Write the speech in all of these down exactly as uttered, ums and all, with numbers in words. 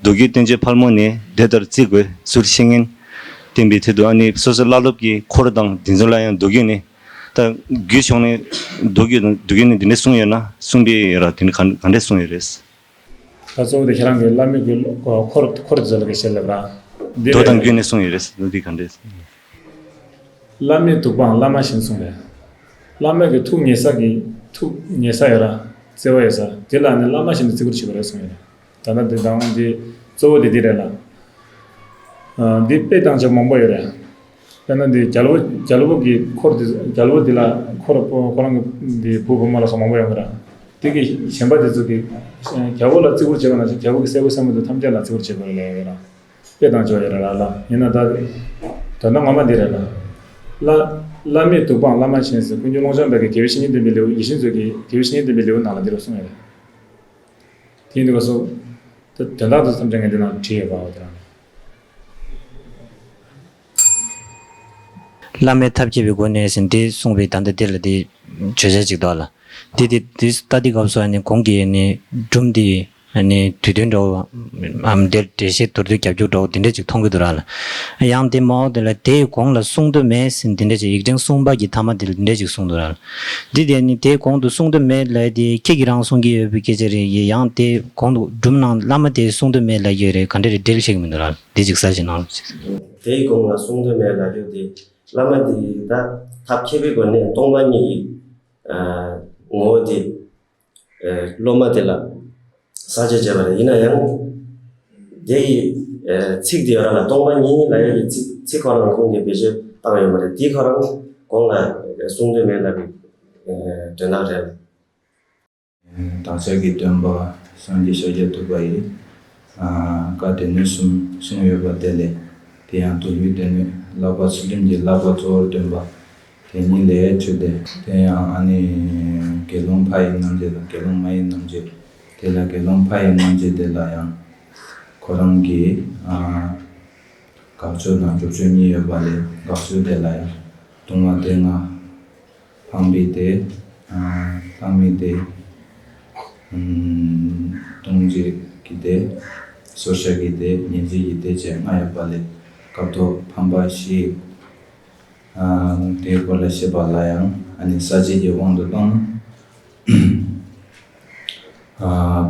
མདོ་རྒྱུད་བསྟན་བཅོས་ཕལ་མོ་ནི་དེ་ལྟར་བརྩི་དགོས་ཟུར་བཤད་མཁན་བསྟན་པའི་མཐུ་དུ་ཨ་ནི་སོ་སོའི་བླ་སློབ་ཀྱི་འཁོར་དང་དེ་ཚོ་ལ་ཡང་མདོ་རྒྱུད་ནི། ད་རྒྱུད་ཕྱོགས་ནས་མདོ་རྒྱུད་དང་མདོ་རྒྱུད་ནས་འདི་འདྲས་གསུངས་ཡོད་ན་གསུངས་པའི་ར་དེ་ནི་ག་ག་འདྲས་གསུངས་ཡོད་རེད། ད་གཙོ་བོ་དེ་ཁྱེད་རང་གི་བླ་མེད་ཀྱི་འཁོར་འཁོར་དེ་ཚོ་ལ་གི་བཤད་ལབ་ར། འདི་མདོ་རེད། དང་རྒྱུད་ནས་གསུངས་ཡོད་རེད་ལ་འདི་ག་འདྲས། བླ་མེད་འདུག་པའང་བླ་མ་བཞིན་གསུངས་རེད། བླ་མེད་ཀྱི་ཐུགས་ཉེ་ས་གི་ཐུགས་ཉེ་ས་ཡོད་ར། བརྩེ་བ་ཡོད་ས་དེ་ལ་ནི་བླ་མ་བཞིན་དུ་བརྩི་བཀུར་བྱེད་པ་རེད་གསུངས་ཡོད་རེད། ད་ལྟ་འདི་དང་འདི་གཙོ་བོ་དེ་འདི་རེད་ལ། ཨ་འདི་དཔེ་བཏང་ཆོག་མང་པོ་ཡོད་རེད། དཔེར་ན་འདི་རྒྱལ་པོ་རྒྱལ་པོ་གི་འཁོར་འདི་རྒྱལ་པོ་འདི་ལ་འཁོར་ཁོ་རང་གི་འདི་བུ་བུ་མོ་ལ་སོགས་མང་པོ་ཡོང་གི་ར། དེ་གི་གཞན་པ་དེ་ཚོ་གི་རྒྱལ་པོ་ལ་བརྩི་བཀུར་བྱེད་པ་ན་རྒྱལ་པོ་གི་སྲས་པོ་སྲས་མོ་དེ་ཐམས་ཅད་ལ་བརྩི་བཀུར་བྱེད་པ་རེད་ལབ་ཡོད་ར། དཔེ་བཏང་ཆོག་ཡོད་ར་ལ་ཡིན་ན་ད། དོན་དག་ངོ་མ་འདི་རེད་ལ། བླ་བླ་མེད་འདུག་པའང་བླ་མ་བཞིན་ཟེར་ཀུན་མཁྱེན་ཀློང་ཆེན་པའི་གི་དགེ་བའི་བཤེས་གཉེན་བསྟེན་པའི་ལེའུ་ཡིད་བཞིན་མཛོད་ཀྱི་དགེ་བའི་བཤེས་གཉེན་བསྟེན་པའི་ལེའུ་ནང་ལ་འདི་རུ་གསུངས་ཡོད་རེད། དེ་ཡིན་དུས་སྐབས་སུ། ད་དོན་དག་དེ་ཐམས་ཅད་ངས་འདི་ནང་བྲིས་ཡོད་པའོ་དེ་རང་རེད། བླ་མེད་ཐབས་མཁས་པའི་སྒོ་ནས་ཟེར་འདི་གསུངས་པའི་ད་ལྟ་འདི་ལ་འདི་བརྗོད་བྱ་ཅིག་འདུག་ལ། འདི་འདི་འདི་ལྟ་འདི་སྐབས་སུ་ཨ་ནི་གོང་གི་ཨ་ནི་སྒྲུང་འདི་ཨ་ནི་དུས་སྟོན་འདྲ་བོ་ཨམ་འདིར་འགྲེལ་བཤད་མདོར་བསྡུས་རྒྱབ་སྐྱོར་འདྲ་བོ་འདི་འདྲ་ཅིག་མཐོང་གི་འདུག་ར་ལ། ཡང་འདི་མ་འོངས་འདི་ལ་དེའི་གོང་ལ་གསུང་དུ་མེད་ཟེར་འདི་འདྲ་ཅིག་ཡིག་ཕྲེང་གསུམ་པ་གི་ཐ་མ་འདི་ལ་འདི་འདྲ་ཅིག་གསུངས་འདུག་ར་ལ། འདི་དེ་ནི་དེའི་གོང་དུ་གསུང་དུ་མེད་ལབ་དེ་ཁྱེད་ཀྱིས་རང་གསུང་གི་ཡོད་པའི་སྐད་ཆ་རེད། ཡང་དེའི་གོང་དུ་སྒྲུང་ནང་བླ་མ་དེས་གསུང་དུ་མེད་ལབ་ཀྱི་ཡོད་རེད། ག་འདྲ་རེད་འགྲེལ་ཤེས་ཀྱི་མི་འདུག་ར་ལ། འདི་ཅིག་གསལ་བཤད་གནང་རོགས་ཞེས། དེའི་གོང་ལ་གསུང་དུ་མེད་ལབ་རྒྱུ་དེ་བླ་མ་དེ་ད་ཐབས་མཁས་པའི་སྒོ་ནས་སྟོང་པ་ཉིད་ཀྱི་ངོ་བོ་དེ་སློབ་མ་དེ་ལ་གསལ་བརྗོད་བྱས་པ་རེད། ཡིན་ན་ཡང་དེ་ཡི་ཚིག་དེ་ཡོད་ར་ལ་སྟོང་པ་ཉིད་ལབ་ཡ་གི་ཚིག་ཚིག་ཁོ་རང་ཁོང་གིས་བེད་སྤྱོད་བཏང་ཡོད་པ་རེད། དེ་ཁོ་རང་གོང་ལ་གསུང་དུ་མེད་ལབ་པའི་དོན་དག་རེད། བདག་ཅག་གི་སྟོན་པ་སངས་རྒྱས་ཤཱཀྱ་ཐུབ་པ་ཡིས་བཀའ་སྡེ་སྣོད་གསུམ་གསུངས་ཡོད་པ་དེ་ལས་དེ་ཡང་མདོ་རྒྱུད་སྡེ་སྣོད་བསླབ་པ་ཚུལ་ཁྲིམས་ཀྱི་བསླབ་པ་གཙོ་བོར་སྟོན་པ་དེ་ཉིད་ལས་འཕྲོས་ཏེ། དེ་ཡང་ཨ་ནི་དགེ་སློང་ཕ་ཡི་རྣམ་འབྱེད་དང་དགེ་སློང་མ་ཡི་རྣམ་འབྱེད། དེ་ལ་དགེ་སློང་ཕ་ཡི་རྣམ་འབྱེད་དེ་ལ་ཡང་ཁོ་རང་གི་དགག་ཕྱོགས་དང་སྒྲུབ་ཕྱོགས་གཉིས་ཡོད་པ་ལས་དགག་ཕྱོགས་དེ་ལ་ཡང་ལྟུང་བ་སྡེ་ལྔ། འཕངས་པའི་སྡེ། ལྷག་མའི་སྡེ། ལྟུང་བྱེད་ཀྱི་སྡེ། སོར་བཤགས་ཀྱི་སྡེ། ཉེས་བྱས་ཀྱི་སྡེ་བཅས་ལྔ་ཡོད་པ་ལས་སྐབས་ཐོག་འཕངས་པ་བཞི། དེའི་སྐོར་ལ་བཤད་པ་ལ་ཡང་ཨ་ནི་ས་བཅད་ཀྱི་དབང་དུ་བཏང་ན།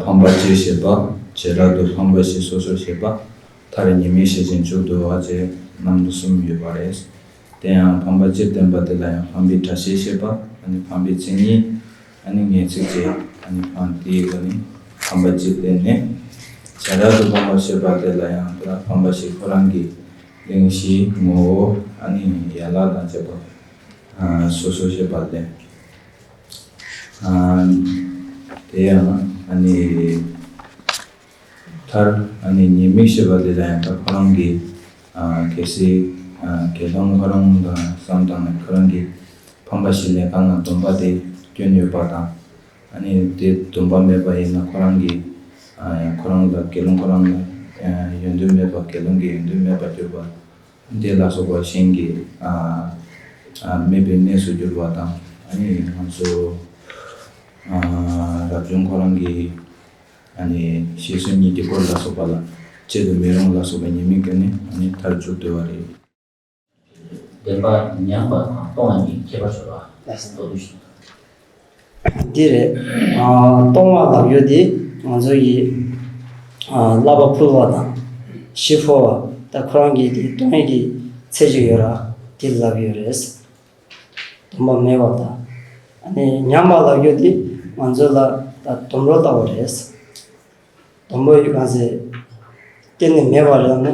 འཕངས་པ་བཅུ་བཤད་པ། བྱེ་བྲག་ཏུ་འཕངས་པ་བཞི་སོ་སོར་བཤད་པ། མཐར་ཉེས་དམིགས་བཤད་ཅིང་མཆོག་བསྡུ་བ་བཅས་རྣམ་པ་གསུམ་ཡོད་པ་རེད། དེ་ཡང་འཕངས་པ་སྤྱིར་བསྟན་པ་དེ་ལ་ཡང་འཕངས་པའི་སྒྲ་བཤད་བཤད་པ། ཨ་ནི་འཕངས་པའི་མཚན་ཉིད། ཨ་ནི་ངེས་ཚིག་བཅས། ཨ་ནི་འཕངས་དེའི་སྒོ་ནས་འཕངས་པ་སྤྱིར་བསྟན་ནས། བྱེ་བྲག་ཏུ་འཕངས་པ་བཤད་པ་དེ་ལ་ཡང་དེ་ལ་འཕངས་པ་བཞི་ཁོ་རང་གི་གླེང་གཞིའི་ངོ་བོ། ཨ་ནི་ཡན་ལག་དང་བཅས་པ་སོ་སོར་བཤད་པ་ལས། དེ་ཡང་ཨ་ནི་མཐར་ཨ་ནི་ཉེས་དམིགས་བཤད་པ་དེ་ལ་ཡང་ད་ཁོ་རང་གི་གལ་སྲིད་དགེ་སློང་ཁོ་རང་དང་བསམ་བཏང་ནས་ཁོ་རང་གི་འཕངས་པ་བཞི་ལས་གང་ལ་སྡོམ་པ་དེ་སྐྱོན་ཡོད་པ་དང་། ཨ་ནི་དེ་སྡོམ་པ་མེད་པ་ཡིན་ན་ཁོ་རང་གི་ཁོ་རང་ལ་དགེ་སློང་ཁོ་རང་ལ་ཡོན་ཏན་མེད་པ་དགེ་སློང་གི་ཡོན་ཏན་མེད་པར་གྱུར་པ། འདི་ལ་སོགས་པ་གཞན་གྱི་ཨ་ཨ་མེད་པའི་གནས་སུ་གྱུར་པ་དང་། ཨ་ནི་ང་ཚོ་ཨ་རབ་བྱུང་ཁོ་རང་གི་ཨ་ནི་ཤེས་བཟོད་གཉིས་ཀྱི་སྐོར་ལ་སོགས་པ་ལ་བྱེད་དུ་མི་རུང་ལ་སོགས་པ་ཉེས་དམིགས་ཀྱིས་ནི་ཨ་ནི་མཐར་མཇུག་བསྡུ་བ་རེད། བདེན་པ་ཉམས་པ་དང་སྟོང་བ་གཉིས་ཁྱད་པར་ཤོད་པ་མདོར་བསྡུས་ཤིག་འདི་རེད། ཨ་སྟོང་བ་ལབ་ཡོད་དེ་ང་ཚོ་ཡི་ཨ་བསླབ་པ་ཕུལ་བ་དང་ཤི་འཕོ་བ་ད་ཁོ་རང་གི་དེ་སྟོང་ཡས་ཀྱི་ཚད་ཅིག་ཡོད་ར་དེ་ལབ་ཡོད་རེད། སྡོམ་པ་མེད་པ་དང་། ཨ་ནི་ཉམས་པ་ལབ་ཡོད་དེ་ང་ཚོ་ལ་ད་སྡོམ་རོགས་ལྟ་བུ་རེད། སྡོམ་པ་ཡོད་གང་ཟེར། གཏན་ནས་མེད་པ་རེད་ལབ་ན་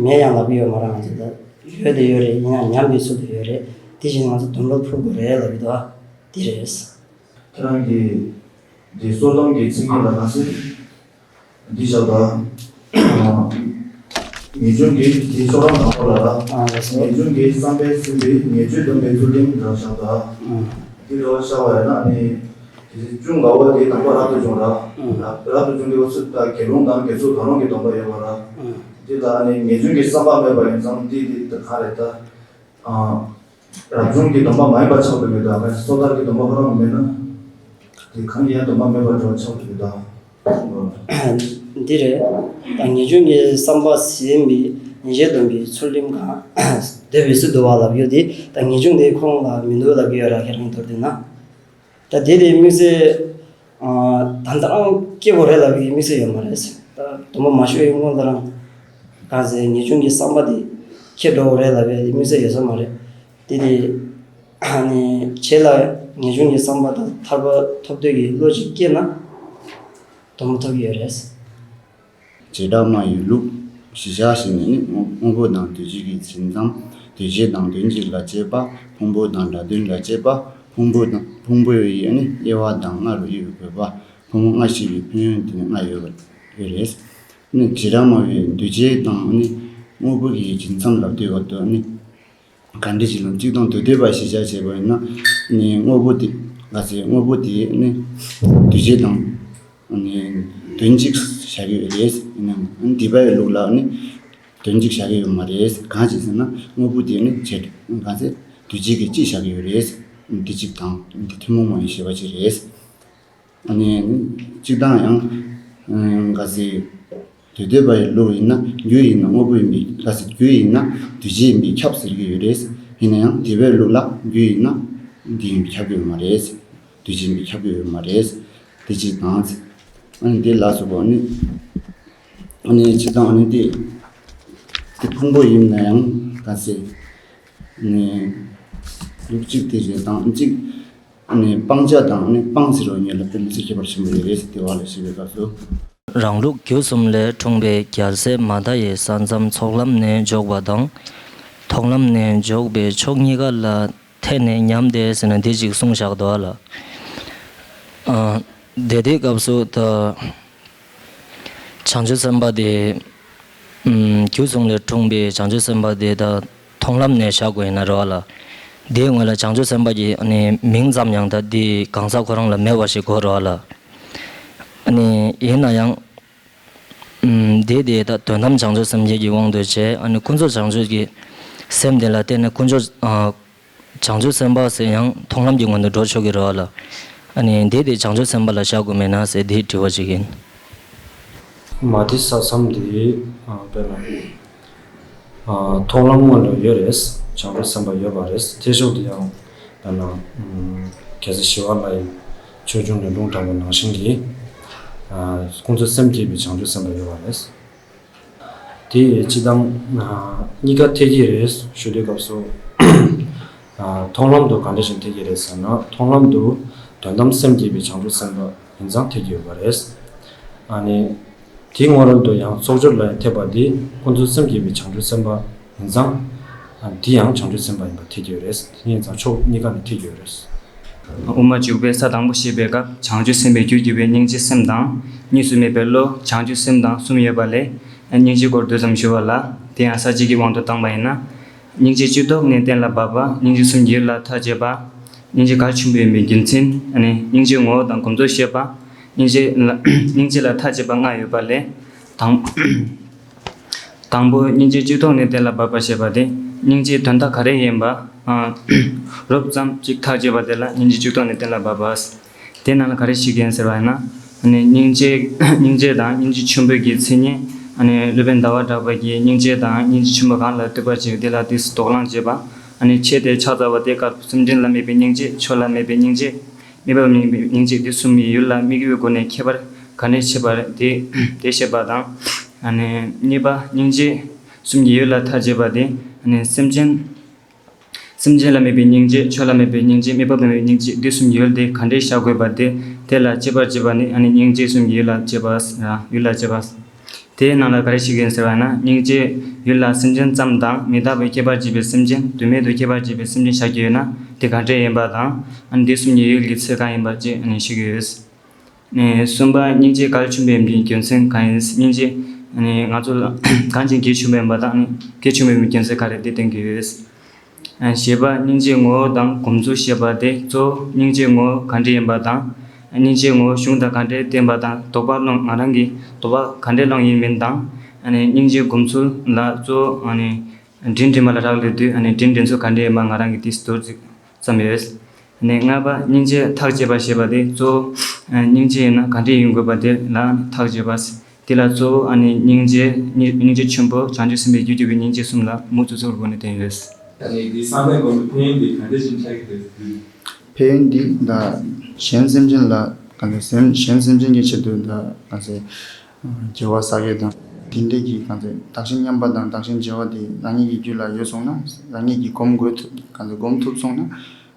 མེད་ཡང་ལབ་ཀྱི་ཡོད་མ་རེད། ང་ཚོ་ད་ཡོད་དེ་ཡོད་རེད། ཡིན་ཡང་ཉམས་པའི་ཚུལ་དུ་ཡོད་རེད། དེ་བཞིན་ང་ཚོ་སྡོམ་རོགས་ཕུལ་དགོས་རེད་ལབ་ཀྱི་འདུག་ཨ། དེ་རེད། ཁྱེད་རང་གིས་འདི་སྲོལ་གཏམ་གྱི་མཚན་ཉིད་ལ་ན་སེ། འདི་བཞག་དང་། ངེས་འབྱུང་གི་དེ་སྲོལ་གཏམ་དང་པོ་ལ་ལ། ཨ་ལགས་སོ། ངེས་འབྱུང་གི་བསམ་པས་ཟིན་པའི་ངེས་བརྗོད་སྡོམ་པའི་ཚུལ་ཁྲིམས་རང་བཞག་དང་། ཨ། འདི་རོ་བཞག་པ་ཡིན་ན་ནི། དེ་ཅུང་དགའ་བོ་དེ་དང་པོ་རབ་ཏུ་བྱུང་ར། ཨ། རབ་རབ་ཏུ་བྱུང་དེ་འོ་ཚོད་ད་དགེ་སློང་དང་དགེ་ཚོགས་གང་རུང་གི་སྡོམ་པ་ཡོད་པ་ར། ཨ། འདི་ལ་ནི་ངེས་འབྱུང་གི་བསམ་པ་མེད་པ་ཡིན་ཙང་འདི་འདི་ད་ག་རེ་ད། ཨ། རབ་བྱུང་གི་སྡོམ་པ་མ་ཡིན་པ་ཆགས་འགྲོ་གི་འདུག་གལ་སྲིད་སོ་ཐར་གྱི་སྡོམ་པ་ཁོ་རང་མེད་ན། དེ་གང་གི་ཡང་སྡོམ་པ་མེད་པར་འགྲོ་བ་ཆགས་འགྲོ་གི་འདུག་འདི་རེད། ད་ངེས་འབྱུང་གི་བསམ་པ་ཟིན་པའི་ཉེས་བྱས་སྡོམ་པའི་ཚུལ་ཁྲིམས་གང་། དེ་བས་སུ་འདུལ་བ་ལབ་ཡོད་དེ། ད་ངེས་འབྱུང་དེ་ཁོང་ལ་མི་འདུལ་ལབ་ཀྱི་ཡོད་ར། ཁྱེད་རང་མདོར་བསྡུས་ན། ད་དེ་ལས་དམིགས་བསལ། ད་ལྟ་རང་སྐྱེ་དགོས་རེད་ལབ་ཀྱི་དམིགས་བསལ་ཡོད་མ་རེད། ད་སྡོམ་པ་མ་ཞུ་བའི་སྔོན་ལ་རང་གང་ཟེར་ངེས་འབྱུང་གི་བསམ་པ་དེ་ཁྱེར་འགྲོ་དགོས་རེད་ལབ་པའི་དམིགས་བསལ་ཡོད་ས་མ་རེད། དེ་དེ། ཨ་ནི་ཁྱེད་ལ་ངེས་འབྱུང་གི་བསམ་པ་དང་ཐར་པ་ཐོབ་འདོད་ཀྱི་བློ་ཅིག་སྐྱེས་ན། སྡོམ་པ་ཐོབ་ཀྱི་ཡོད་རེད། བྱེ་བྲག་སྨྲ་བའི་ལུགས། གཞི་བཞག་ཞིག་ནས་ནི་དངོས་དངོས་པོ་དང་འདུས་བྱས་ཀྱི་འཛིན་མཚམས། འདུས་བྱས་དང་དོན་གཅིག་ལ་དཔྱད་པ། ཕུང་པོ་དང་སྒྲ་དོན་ལ་དཔྱད་པ། ཕུང་པོ་དང་ཕུང་པོ་ཡི་ནི་དབྱེ་བ་དང་ལྔ་རུ་དབྱེ་བའི་དགོས་པ། ཕུང་པོ་ལྔ་ཞེས་པའི་ཕན་ཡོན་དེ་ནི་ལྔ་ཡོད་པ་ཡོད་རེད། ནི་བྱེ་བྲག་སྨྲ་བའི་འདུས་བྱས་དང་ནི་དངོས་པོ་གི་འཛིན་མཚམས་ལ་ལྟོས་པ་དང་ནི། ག་འདྲ་ཞིག་ལ་གཅིག་དང་དོན་བསྡུས་པ་ཞིག་བྱ་བྱེད་པ་ཡིན་ན། ནི་དངོས་པོ་དེ་ག་ཚད་དངོས་པོ་དེ་ནི་འདུས་བྱས་དང་ནི་དོན་གཅིག་བྱ་གི་ཡོད་རེད། ཡིན་ནའང་འདུས་པའི་ལུགས་ལ་ནི་དོན་གཅིག་བྱ་གི་ཡོད་མ་རེད། གང་ཞིག་ཟེར་ན་དངོས་པོ་དེ་ནི་བྱེད་ག་ཚད་འདུས་བྱས་ཀྱི་གཅིག་བྱ་གི་ཡོད་རེད། འདི་གཅིག་དང་འདི་ཐུན་མོང་མ་ཡིན་ཞེས་པ་ཅིག་རེད། ཨ་ནི་གཅིག་དང་ཡང་ག་ཚད་དོན་བསྡུས་པ་ཡི་ལུགས་ཡིན་ན་རྒྱུ་ཡིན་ན་དངོས་པོ་ཡིན་པའི་ག་ཚད་རྒྱུ་ཡིན་ན་འདུས་བྱས་ཡིན་པས་ཁྱབ་ཟེར་གྱི་ཡོད་རེད། ཡིན་ན་ཡང་འདུས་པའི་ལུགས་ལ་རྒྱུ་ཡིན་ན་འདི་ཡིན་པས་ཁྱབ་ཀྱི་ཡོད་མ་རེད། འདུས་བྱས་ཡིན་པས་ཁྱབ་ཀྱི་ཡོད་མ་རེད། དེ་གཅིག་དང་། ཨ་ནི་དེ་ལ་སོགས་པ་ནི་ཨ་ནི་གཅིག་དང་ཨ་ནི་དེ་དེ་ཕུང་པོ་ཡིན་ན་ཡང་ག་ཚད་ནི་ལུགས་གཅིག་དེ་རེད་དང་གཅིག་ནི་སྤང་བྱ་དང་ནི་སྤང་ཟེར་བ་གཉིས་ལ་དཔེ་མི་སྲིད་ཁྱད་པར་ཆེན་པོ་ཡོད་རེད་ཟེར། དེ་བ་ལ་ཞེས་པའི་སྐབས་སུ། རང་ལུགས་རྒྱུ་གསུམ་ལས་འཁྲུངས་པའི་རྒྱལ་སྲས་མ་དྷ་ཡི་ས་མཚམས་ཚོགས་ལམ་ནས་འཇོག་པ་དང་། མཐོང་ལམ་ནས་འཇོག་པའི་ཕྱོགས་གཉིས་ཀ་ལ་ཐད་ནས་མཉམ་སྟེ་ཟེར་ན་འདི་ཅིག་གསུངས་བཞག་འདུག་ལ། ཨ། དེ་དེའི་སྐབས་སུ་ད། བྱང་ཆུབ་སེམས་དཔའ་དེ། ཨམ། རྒྱུ་གསུམ་ལས་འཁྲུངས་པའི་བྱང་ཆུབ་སེམས་དཔའ་དེ་ད་མཐོང་ལམ་ནས་བཞག་དགོས་ཡིན་ན་རེད་བ་ལ། དེའི་སྔོན་ལ་བྱང་ཆུབ་སེམས་དཔའ་གི་ཨ་ནི་མིང་ཙམ་ཡང་ད་དེའི་གང་ཟག་ཁོ་རང་ལ་མེད་པ་ཞིག་དགོས་རེད་བ་ལ། ཨ་ནི་ཡིན་ན་ཡང་། ཨམ། དེ་དེ་ད་དོན་དམ་བྱང་ཆུབ་སེམས་བསྐྱེད་ཀྱི་དབང་དུ་བྱས། ཨ་ནི་ཀུན་རྫོབ་བྱང་ཆུབ་ཀྱི་སེམས་དེ་ལ་བརྟེན་ནས་ཀུན་རྫོབ། ཨ། བྱང་ཆུབ་སེམས་དཔའ་ཟེར་ཡང་མཐོང་ལམ་གྱི་ངོས་ནས་འགྲོ་ཆོག་གི་རེད་བ་ལ། ཨ་ནི་འདི་དེ་བྱང་ཆུབ་སེམས་དཔའ་ལ་བཞག་དགོས་མེད་ན་ཟེར་འདིའི་དྲི་བ་ཅིག་ཡིན། མ་དྷ་ས་མཚམས་འདི་དཔེར་ན་མཐོང་ལམ་སྔོན་ལ་ཡོད་རེད། བྱང་ཆུབ་སེམས་དཔའ་ཡོད་པ་རེད། དེ་ཕྱོགས་དེ་ཡང་དཔེར་ན་རྒྱལ་སྲས་ཞི་བ་ལྷ་ཡི་ཆོས་འབྱུང་ནས་ལུང་དྲངས་པ་ནང་བཞིན་གྱི་ཀུན་རྫོབ་སེམས་བསྐྱེད་པའི་བྱང་ཆུབ་སེམས་དཔའ་ཡོད་པ་རེད། དེ་སྤྱི་དང་གཉིས་ཀ་འཐད་ཀྱི་རེད་ཞུ་དུས་སྐབས་སུ། མཐོང་ལམ་དུ་ག་འདྲ་ཞིག་འཐད་ཀྱི་རེད་ཟེར་ན། མཐོང་ལམ་དུ་དོན་དམ་སེམས་བསྐྱེད་པའི་བྱང་ཆུབ་སེམས་དཔའ་ཡིན་ཙང་འཐད་ཀྱི་ཡོད་པ་རེད། ཨ་ནི་དེའི་ངོ་རོལ་དུ་ཡང་ཚོགས་སྦྱོར་ལ་ཡང་འཐད་པ་དེ་ཀུན་རྫོབ་སེམས་བསྐྱེད་པའི་བྱང་ཆུབ་སེམས་དཔའ་ཡིན་ཙང་། དེ་ཡང་བྱང་ཆུབ་སེམས་དཔའ་ཡིན་པ་འཐད་ཀྱི་ཡོད་རེད། དེ་ཡིན་ཙང་ཕྱོགས་གཉིས་ཀ་ནས་འཐད་ཀྱི་ཡོད་རེད། དབུ་མ་འཇུག་པའི་ས་དང་པོ་བཤད་པའི་སྐབས་བྱང་ཆུབ་སེམས་དཔའི་རྒྱུར་གྱུར་པའི་སྙིང་རྗེ་སེམས་དང་། གཉིས་སུ་མེད་པའི་བློ། བྱང་ཆུབ་སེམས་དང་གསུམ་ཡོད་པ་ལས། སྙིང་རྗེའི་སྐོར་དུ་ཙམ་ཞུ་བ་ལ། དེ་ཡང་ས་བཅད་ཀྱི་དབང་དུ་བཏང་བ་ཡིན་ན། སྙིང་རྗེ་གཅིག་རྟོགས་ནས་གཏན་ལ་དབབ་པ། སྙིང་རྗེ་གསུམ་གྱི་ཡུལ་ལ་ཐག་བཅད་པ། སྙིང་རྗེ་གལ་ཆེན་པོ་ཡིན་པའི་རྒྱུ་མཚན། ཨ་ནི་སྙིང་རྗེའི་ངོ་བོ་དང་སྒོམ་ཚུལ་བཤད་པ། སྙིང་རྗེ་ལ་སྙིང་རྗེ་ལ་ཐག་བཅད་པ་ལྔ་ཡོད་པ་ལས། དང་། དང་པོ་སྙིང་རྗེ་གཅིག་རྟོགས་ནས་གཏན་ལ་དབབ་པ་ཞེས་པ་དེ། སྙིང་རྗེའི་དོན་དག་ག་རེ་ཡིན་པ། ཨ། རོབ་ཙམ་ཅིག་ཐག་བཅད་པ་དེ་ལ་སྙིང་རྗེ་གཅིག་རྟོགས་ནས་གཏན་ལ་དབབ་པ། དེ་ནང་ལ་ག་རེ་ཞིག་ཡིན་ཟེར་བ་ཡིན་ན། ཨ་ནི་སྙིང་རྗེ། སྙིང་རྗེ་དང་སྙིང་རྗེ་ཆེན་པོའི་གི་མཚན་ཉིད། ཨ་ནི་སློབ་དཔོན་ཟླ་བ་གྲགས་པ་གིས་སྙིང་རྗེ་དང་སྙིང་རྗེ་ཆེན་པོ་གང་ལ་ལྟོས་པར་བྱེད་དེ་ལ་དུས་སུ་དོགས་སློང་བྱེད་པ། ཨ་ནི་ཆེད་དེ་ཕྱག་འཚལ་བ་དེ་སྐབས་སེམས་ཅན་ལ་དམིགས་པའི་སྙིང་རྗེ། ཆོས་ལ་དམིགས་པའི་སྙིང་རྗེ། དམིགས་པ་མིན་པའི་སྙིང་རྗེ། འདི་གསུམ་གྱི་ཡུལ་ལ་དམིགས་ཡུལ་སྒོ་ནས་ཁྱད་པར་ག་འདྲས་ཕྱེ་བ་རེད། དེ་དེ་བཤད་པ་དང་། ཨ་ནི་གཉིས་པ་སྙིང་རྗེ་གསུམ་གྱི་ཡུལ་ལ་ཐག་བཅད་པ་དེ། ཨ་ནི་སེམས་ཅན། སེམས་ཅན་ལ་དམིགས་པའི་སྙིང་རྗེ། ཆོས་ལ་དམིགས་པའི་སྙིང་རྗེ། དམིགས་པ་མིན་པའི་སྙིང་རྗེ། འདི་གསུམ་གྱི་ཡུལ་དེ་ག་འདྲས་བཞག་དགོས་པ་དེ། དེ་ལ་དཔྱད་པར་བྱེད་པ་ནི། ཨ་ནི་སྙིང་རྗེ་གསུམ་གྱི་ཡུལ་ལ་དཔྱད་པ། ཡུལ་ལ་དཔྱད་པ། དེའི་ནང་ལ་ག་རེ་ཞིག་ཡིན་ཟེར་བ་ན། སྙིང་རྗེ་ཡུལ་ལ་སེམས་ཅན་ཙམ་དང་། མི་རྟག་པའི་ཁྱད་པར་འབྱེད་པའི་སེམས་ཅན། དོན་མེད་དུ་ཁྱད་པར་འབྱེད་པའི་སེམས་ཅན་བཞག་རྒྱུ་ཡོད་ན། དེ་ག་འདྲས་ཡིན་པ་དང་། ཨ་ནི་འདི་གསུམ་གྱི་ཡུལ་གྱི་ཚད་གང་ཡིན་པ་བཅས་ཨ་ནི་ཤེས་ཀྱི་ཡོད། ཨ་ནི་གསུམ་པ་སྙིང་རྗེ་གལ་ཆེན་པོ་ཡིན་པའི་རྒྱུ་མཚན་གང་ཡིན། སྙིང་རྗེ་ཨ་ནི་ང་ཚོ་ལ་གང་ཅིག་གལ་ཆེན་པོ་ཡིན་པ་དང་། ཨ་ནི་གལ་ཆེན་པོ་ཡིན་པའི་རྒྱུ་མཚན་ག་རེ་དེ་སྟོན་གྱི་ཡོད། ཨ་ནི་བཞི་པ་སྙིང་རྗེའི་ངོ་བོ་དང་སྒོམ་ཚུལ་བཤད་པ་དེ། གཙོ་བོ་སྙིང་རྗེའི་ངོ་བོ་ག་འདྲ་ཡིན་པ་དང་། སྙིང་རྗེའི་ངོ་བོ་གཞུང་དང་ག་འདྲ་བསྟན་པ་དང་། དོགས་པ་སློང་ང་རང་གིས་དོགས་པ་ག་འདྲ་སློང་ཡིན་མིན་དང་། ཨ་ནི་སྙིང་རྗེའི་སྒོམ་ཚུལ་ལ་གཙོ་བོ་ཨ་ནི་འབྲིང་འབྲིང་བ་ལ་རག་ལས་དུས། ཨ་ནི་འབྲིང་འབྲིང་ཚུལ་ག་འདྲ་ཡིན་པ་ང་རང་གིས་དེ་མདོར་ཙམ་ཙམ་ཡོད། ཨ་ནི་ལྔ་པ་སྙིང་རྗེ་ཐག་བཅད་པ་ཞེས་པ་དེ། གཙོ་བོ་ སྙིང་རྗེ་ཡིན་ན་ག་འདྲས་ཡིན་དགོས་པ་དེ་ལ་ཐག་བཅད་པ། དེ་ལ་གཙོ་བོ་ཨ་ནི་སྙིང་རྗེ་སྙིང་རྗེ་ཆེན་པོ་བྱང་ཆུབ་སེམས་དཔའི་རྒྱུད་ཀྱི་སྙིང་རྗེ་གསུམ་ལ་མུ་མཐུད་ཚུལ་སྒོ་ནས་བསྟན་ཡོད། ཨ་ནི་འདི་བསམ་པའི་སྒོ་ནས་ཕན་ཡོན་འདི་ག་འདྲས་ཤིག་ཆགས་ཀྱི་འདུག་ཕན་ཡོན་འདི་ད་གཞན་སེམས་ཅན་ལ་ག་ཚོད་སེམས་གཞན་སེམས་ཅན་གྱི་ཆེད་དུ་ད་ག་ཚོད་དགེ་བ་བསགས་ཡས་དང་དེ་འདྲས་ཀྱི་ག་ཚོད་བདག་གཞན་མཉམ་པ་དང་བདག་གཞན་བརྗེ་བ་དེ་རང་ཉིད་ཀྱི་རྒྱུད་ལ་ཡོད་སོང་ན་རང་ཉིད་ཀྱིས་སྒོམ་དགོས་ཐུབ་ག་ཚོད་སྒོམ་ཐུབ་སོང་ན།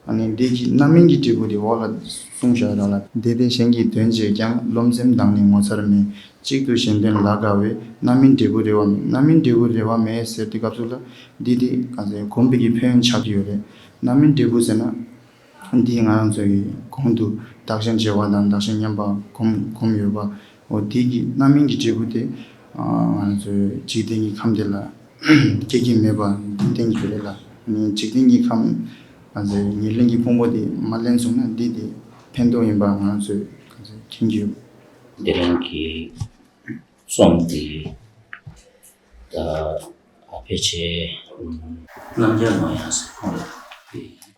ཨ་ནི་འདི་གི་རྣམ་སྨིན་གྱི་འབྲས་བུ་དེ་འོག་ལ་གསུངས་བཞག་རང་ལ། འདི་དེ་གཞན་གྱི་དོན་བྱས་ཀྱང་། རློམ་སེམས་དང་ནི་ངོ་མཚར་མེད། གཅིག་ཏུ་གཞན་དོན་ལ་དགའ་བས། རྣམ་སྨིན་འབྲས་བུ་རེ་བ་མེད། རྣམ་སྨིན་འབྲས་བུ་རེ་བ་མེད་ཟེར་དུས་སྐབས་སུ་ལ་འདི་དེ་ག་ཚོད་སྒོམ་པའི་གི་ཕན་ཡོན་ཆགས་ཀྱི་ཡོད་རེད། རྣམ་སྨིན་འབྲས་བུ་ཟེར་ན་འདི་ང་རང་ཚོ་གི་གོང་དུ་བདག་གཞན་བརྗེ་བ་དང་བདག་གཞན་མཉམ་པ་སྒོམ་སྒོམ་ཡོད་པ། འོ་འདི་གི་རྣམ་སྨིན་གྱི་འབྲས་བུ་དེ་ང་རང་ཚོའི་འཇིག་རྟེན་གྱི་ཁམས་དེ་ལ་སྐྱེ་གི་མེད་པ་འདི་བསྟན་གྱི་རེད་ལ། ཨ་ནི་འཇིག་རྟེན་གྱི་ཁམས་ང་ཚོའི་ཉེར་ལེན་གྱི་ཕུང་པོ་དེ་མ་ལེན་སོང་ན་འདི་དེ་ཕན་ཐོགས་ཡིན་པ་ང་ཚོས་ག་ཚོད་མཁྱེན་གྱི་ཡོད། དེ་རིང་གི་རྩོམ་འདི་ད་ཕལ་ཆེར་རྣམ་རྒྱལ་ནོར་དབྱངས་ཟེར་ཁོང་ལ་ཕུལ་ཡིན།